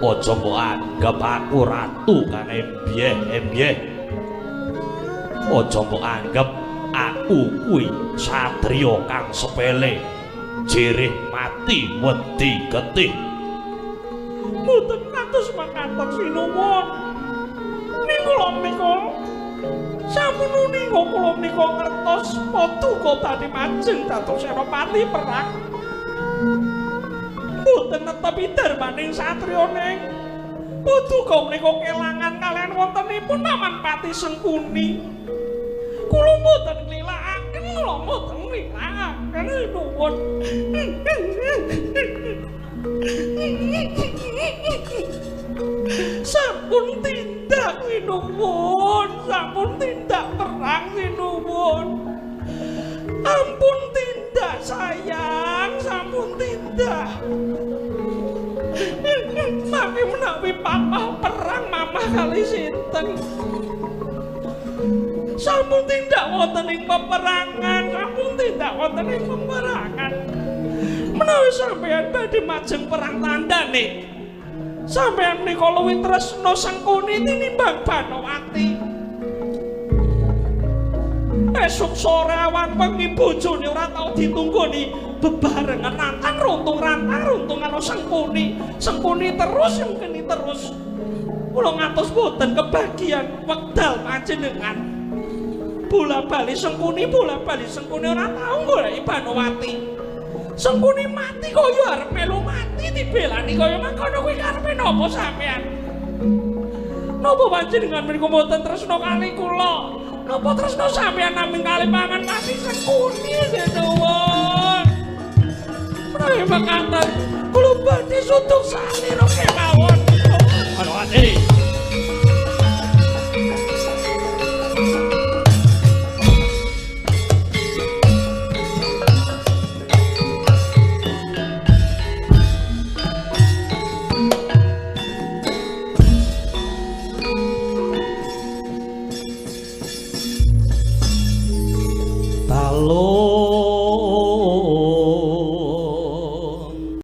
Aja mbok anggap aku ratu kang embyeh-embyeh. Aja mbok anggap aku kuwi satriya kang sepele, jirih mati wedi getih. Mboten kados makaten sinuwun. Ning kula menika sampun uninga kula menika ngertos paduka badhe majeng dados senopati perang. Mboten netepi darmaning satriya ning paduka menika kelangan kalian wontenipun Paman Pati Sengkuni. Kula mboten nglilakaken, kula mboten nglilakaken nuwun. Sampun tindak sinuwun, sampun tindak perang sinuwun. Ampun tindak sayang, sampun tindak. Mangke menawi papah perang mamah kali sinten. Sampun tindak wonten ing peperangan, sampun tindak wonten ing peperangan. Menawi sampeyan badhe majeng perang tandane, sampeyan menika luwih tresna Sengkuni tinimbang Banowati. Esuk sore awan wengi bojone ora tau ditunggoni bebarengan rantang runtung karo Sengkuni. Sengkuni terus, Sengkuni terus. Kula ngantos boten kebagian wekdal panjenengan. Bola bali Sengkuni, bola bali Sengkuni ora tau goleki Banowati. Sengkuni mati kaya arep melu mati dibelani kaya mangkono kuwi karepe napa sampean? Napa panjenengan menika mboten tresna kali kula? Napa tresna sampean namung kali Paman Pati Sengkuni sinuwun? Menawi mekaten kula badhe suduk salira kemawon. Banowati.